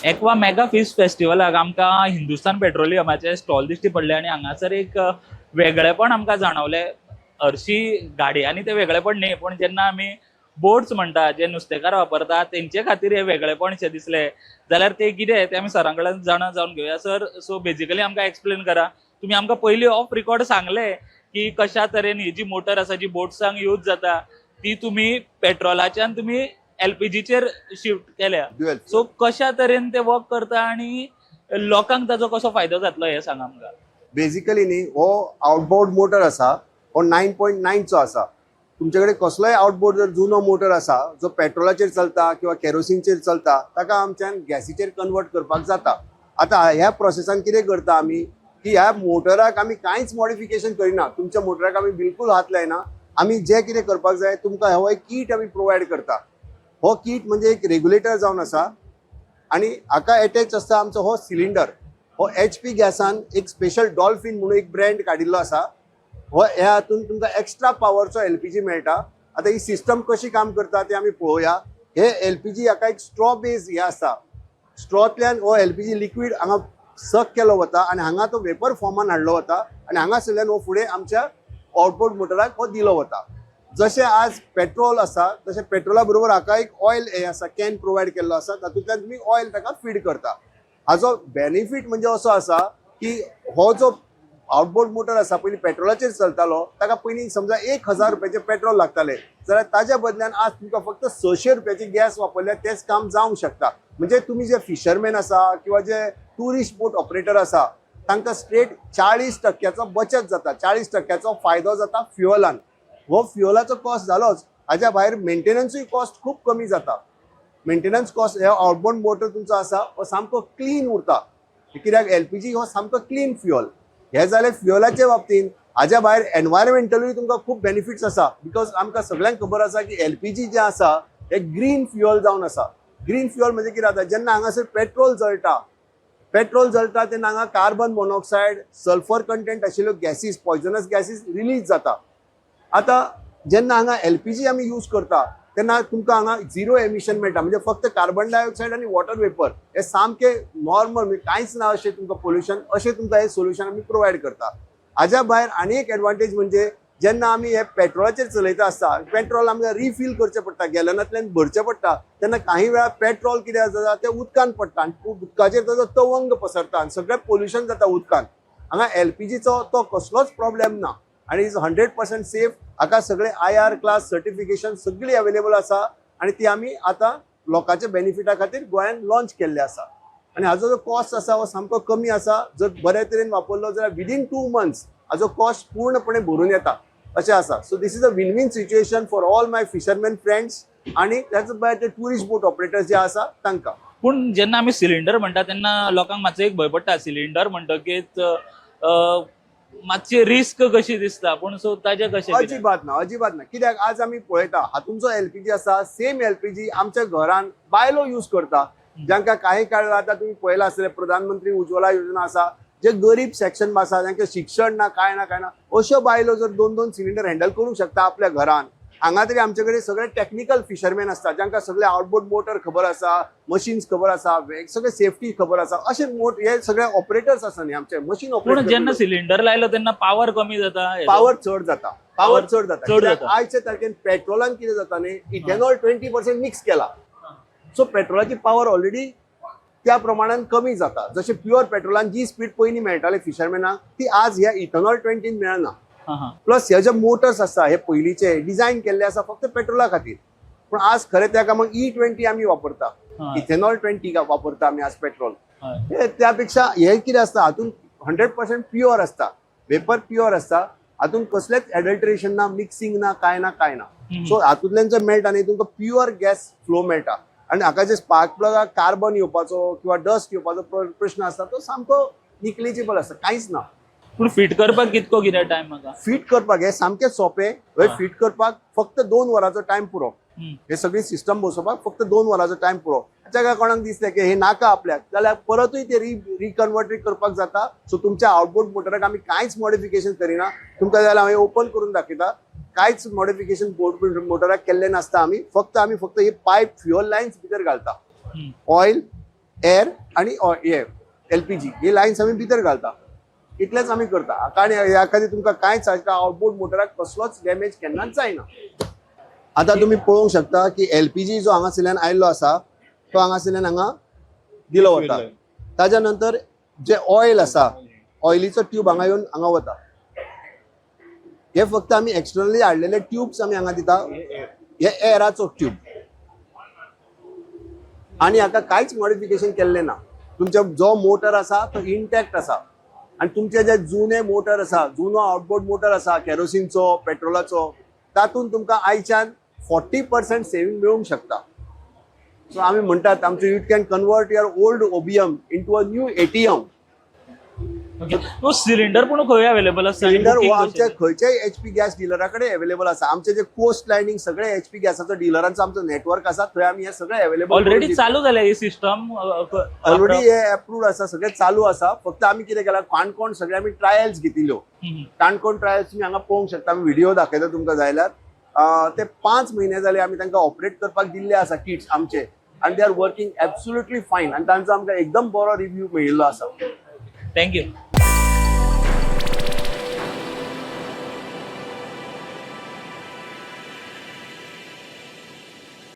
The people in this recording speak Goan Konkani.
एक्वा मेगा फिश फेस्टिवलाक आमकां हिंदुस्तान पेट्रोलियमाचे स्टॉल दिश्टी पडले आनी हांगासर एक वेगळेपण आमकां जाणवलें. हरशी गाडयांनी तें वेगळेपण न्ही, पूण जेन्ना आमी बोट्स म्हणटा जे नुस्तेकार वापरतात तेंचे खातीर हें वेगळेपण शें दिसलें. जाल्यार तें कितें तें आमी सरां कडेन जाणा जावन घेवया. सर, सो बेजिकली आमकां एक्सप्लेन करा, तुमी आमकां पयलीं ऑफ रिकॉर्ड सांगलें की कशा तरेन ही जी मोटर आसा जी बोट्सांक यूज जाता ती तुमी पेट्रोलाच्यान तुमी एलपीजीचेर शिफ्ट केल्या. ड्युएल. सो कशा तरेन ते वर्क करता आणि लोकांक ताजो कसो फायदो जातलो हें सांगा आमकां. बेसिकली न्ही, हो आउटबोर्ड मोटर आसा, हो 9.9चो आसा. तुमचे कडेन कसलोय आउटबोर्ड जर जुनो मोटर आसा जो पेट्रोलाचेर चलता किंवा केरोसिनचेर चलता, ताका आमच्यान गॅसीचेर कन्वर्ट करपाक जाता. आतां ह्या प्रोसेसान कितें करता आमी की ह्या मोटराक आमी कांयच मॉडिफिकेशन करिना. तुमच्या मोटराक आमी बिलकूल हात लायना. आमी जें कितें करपाक जाय, तुमकां हो एक कीट आमी प्रोवायड करता. हो कीट म्हणजे एक रेग्युलेटर जावन आसा आनी हाका एटॅच आसता आमचो हो सिलिंडर. हो एचपी गॅसान एक स्पेशल डॉल्फीन म्हणून एक ब्रँड काडिल्लो आसा. हो ह्या हातून तुमकां एक्स्ट्रा पावरचो एलपीजी मेळटा. आतां ही सिस्टम कशी काम करता ते आमी पळोवया. हे एलपीजी हाका एक स्ट्रॉ बेज हे आसा. स्ट्रॉतल्यान हो एलपीजी लिक्वीड हांगा सक केलो वता आनी हांगा तो वेपर फॉर्मान हाडलो वता आनी हांगासरल्यान हो फुडें आमच्या आउटबोर्ड मोटराक हो दिलो वता. जशें आज पेट्रोल आसा, तशें पेट्रोला बरोबर हाका एक ऑयल हें आसा, can provide केल्लो आसा. तातूंतल्यान तुमी ऑयल ताका फीड करता. हाजो बेनिफीट म्हणजे असो आसा की हो जो आउटबोर्ड मोटर आसा, पयलीं पेट्रोलाचेर चलतालो, ताका पयलीं समजा 1000 रुपयाचें पेट्रोल लागतालें, जाल्यार ताज्या बदल्यान आज तुमकां फक्त 600 रुपयाची गॅस वापरल्यार तेंच काम जावंक शकता. म्हणजे तुमी जे फिशरमॅन आसा किंवा जे ट्युरिस्ट बोट ऑपरेटर आसा, तांकां स्ट्रेट 40 टक्क्याचो बचत जाता, 40 टक्क्याचो फायदो जाता फ्युअलान. हो फ्युअलाचो कॉस्ट जालोच, हाज्या भायर मेंटेनन्सूय कॉस्ट खूब कमी जाता. मेंटेनन्स कॉस्ट, हे आउटबोर्ड मोटर तुमचो आसा हो सामको क्लीन उरता, कित्याक एलपीजी हो सामको क्लीन फ्युअल. हे जालें फ्युअलाचे बाबतींत. हाज्या भायर एनवायरमेंटलूय तुमकां खूब बेनिफिट्स आसा, because आमकां सगळ्यांक खबर आसा की एलपीजी जें आसा हे ग्रीन फ्युअल जावन आसा. ग्रीन फ्युअल म्हणजे कितें जाता, जेन्ना हांगासर पेट्रोल जळटा, पेट्रोल जळटा तेन्ना हांगा कार्बन मोनॉक्सायड, सल्फर कंटेंट आशिल्ल्यो गॅसीस, पॉयझनस गॅसीस रिलीज जाता. आतां जेन्ना हांगा एलपीजी आमी यूज करता तेन्ना तुमकां हांगा झिरो एमिशन मेळटा. म्हणजे फक्त कार्बन डायऑक्सायड आनी वॉटर वेपर हे सामके नॉर्मल, म्हणजे कांयच ना अशें तुमकां पोल्युशन, अशें तुमकां हें सोल्युशन आमी प्रोवायड करता. हाज्या भायर आनी एक एडवांटेज म्हणजे जेन्ना आमी हे पेट्रोलाचेर चलयता आसता, पेट्रोल आमकां रिफील करचें पडटा, गॅलनांतल्यान भरचें पडटा. तेन्ना काही वेळार पेट्रोल कितें जाता, तें उदकान पडटा आनी उदकाचेर ताजो तवंग पसरता आनी सगळें पोल्युशन जाता उदकान. हांगा एलपीजीचो तो कसलोच प्रॉब्लेम ना आनी is 100% safe. हाका सगळे आयआर क्लास सर्टिफिकेशन सगळी अवेलेबल आसा आनी ती आमी आतां लोकांच्या बेनिफिटा खातीर गोंयान लॉन्च केल्ले आसा. आनी हाजो जो कॉस्ट आसा हो सामको कमी आसा. जर बरे तरेन वापरलो जाल्यार विदीन 2 मंथ्स हाजो कॉस्ट पूर्णपणे भरून येता अशें आसा. So this is a win win situation for all my fisherman friends आनी त्याच भायर ते ट्युरिस्ट बोट ऑपरेटर्स जे आसा तांकां. पूण जेन्ना आमी सिलिंडर म्हणटा तेन्ना लोकांक मातसो एक भंय पडटा. सिलिंडर म्हणटकीच मातशी रिस्क कशी दिसता, पूण सो ताजें कशें कितें? अजिबात ना, अजिबात ना. कित्याक आज आमी पळयता, हातून जो एलपीजी आसा, सेम एलपीजी आमच्या घरान बायलो यूज करता, जांकां काही काळ आतां तुमी पळयलां आसतलें, प्रधानमंत्री उज्ज्वला योजना आसा. जे गरीब सेक्शन आसा, जांकां शिक्षण ना, कांय ना, कांय ना, अश्यो बायलो जर दोन दोन सिलिंडर हँडल करूंक शकता आपल्या घरान. हांगा तरी आमचे कडेन सगळे टॅक्निकल फिशरमॅन आसता, जांकां सगळे आउटबोर्ड मोटर खबर आसा, मशीन्स खबर आसा, सगळे सेफ्टी खबर आसा. अशे मोट हे सगळे ऑपरेटर्स आसा न्ही आमचे, मशीन पूण जेन्ना ऑपरेटर. सिलिंडर लायलो तेन्ना पावर कमी जाता. पावर चड जाता, पावर चड जाता. चड कित्याक जाता. आयच्या तारखेन पेट्रोलान कितें जाता न्ही, इथेनॉल 20% मिक्स केला, सो पेट्रोलाची पावर ऑलरेडी त्या प्रमाणान कमी जाता. जशें प्युअर पेट्रोलान जी स्पीड पयलीं मेळटाले फिशरमॅनाक, ती आज ह्या इथेनॉल 20न मेळना. हा, हा. प्लस हे जे मोटर्स आसा, हे पयलींचे डिझायन केल्ले आसा फक्त पेट्रोला खातीर, पूण आज खरें त्या कामाक ई 20 आमी वापरता. इथेनॉल 20 वापरता आमी आज पेट्रोल. हे त्या पेक्षा हे कितें आसता, हातून 100% प्युअर आसता, वेपर प्युअर आसता. हातून कसलेच एडल्ट्रेशन ना, मिक्सिंग ना, कांय ना, कांय ना. सो हातूंतल्यान जर मेळटा न्ही, तुमकां प्युअर गॅस फ्लो मेळटा आनी हाका जे स्पार्क प्लगाक कार्बन येवपाचो किंवा डस्ट येवपाचो प्रश्न आसता, तो सामको निग्लिजिबल आसता, कांयच ना. पूण फिट करपाक कितको कितें टायम म्हाका? फिट करपाक हे सामकें सोंपें. हे फिट करपाक फक्त 2 वरांचो टायम पुरो. हे सगळी सिस्टम बसोवपाक फक्त 2 वरांचो टायम पुरो. ताच्या कोणाक दिसलें की हे नाका आपल्याक, जाल्यार परतूय ते रिकन्वर्ट करपाक जाता. सो तुमच्या आउटबोर्ड मोटराक आमी कांयच मॉडिफिकेशन करिना. तुमकां जाल्यार हांव ओपन करून दाखयता. कांयच मॉडिफिकेशन बोट मोटराक केल्लें नासता. आमी फक्त हे पायप, फ्युअल लायन्स भितर घालता. ऑयल एअर आणि हे एलपीजी हे लायन्स आमी भितर घालता. इतलेच आमी करता. आनी ह्या खातीर तुमकां कांयच आवटबोर्ड मोटराक कसलोच डॅमेज केन्नाच जायना. आतां तुमी पळोवंक शकता की एलपीजी जो हांगासरल्यान आयिल्लो आसा तो हांगासरल्यान हांगा दिलो वता. ताज्या नंतर जे ऑयल आसा, ऑयलीचो ट्यूब हांगा येवन हांगा वता. हे फक्त आमी एक्सटर्नली हाडलेले ट्यूब्स आमी हांगा दिता. हे एराचो ट्यूब आनी हाका कांयच मॉडिफिकेशन केल्लें ना. तुमचो जो मोटर आसा तो इंटॅक्ट आसा आनी तुमचे जे जुने मोटर आसा, जुनो आवटबोर्ड मोटर आसा कॅरोसिनचो, पेट्रोलाचो, तातूंत तुमकां आयच्यान 40% सेवींग मेळूंक शकता. सो आमी म्हणटात आमचे, you can convert your old OBM into a new ATM. Okay, तो सिलिंडर पूण खंय अवेलेबल आसता? सिलिंडर हो आमच्या खंयच्याय एचपी गॅस डिलरा कडेन अवेलेबल आसा. आमचे जे कोस्ट लायनींग सगळे एचपी गॅसाचो डिलरांचो आमचो नेटवर्क आसा, थंय आमी हे सगळे अवेलेबल. ऑलरेडी चालू जाल्या ही सिस्टम? ऑलरेडी हे अप्रूव्ड आसा, सगळे चालू आसा. फक्त आमी कितें केलां, काणकोण सगळे आमी ट्रायल्स घेतिल्ल्यो. काणकोण ट्रायल्स तुमी हांगा पळोवंक शकता, आमी व्हिडिओ दाखयता तुमकां जाय जाल्यार. ते 5 म्हयने जाले आमी तांकां ऑपरेट करपाक दिल्ले आसा किट्स आमचे आनी they are working absolutely fine आनी तांचो आमकां एकदम बरो रिव्यू मेळिल्लो आसा. Thank you.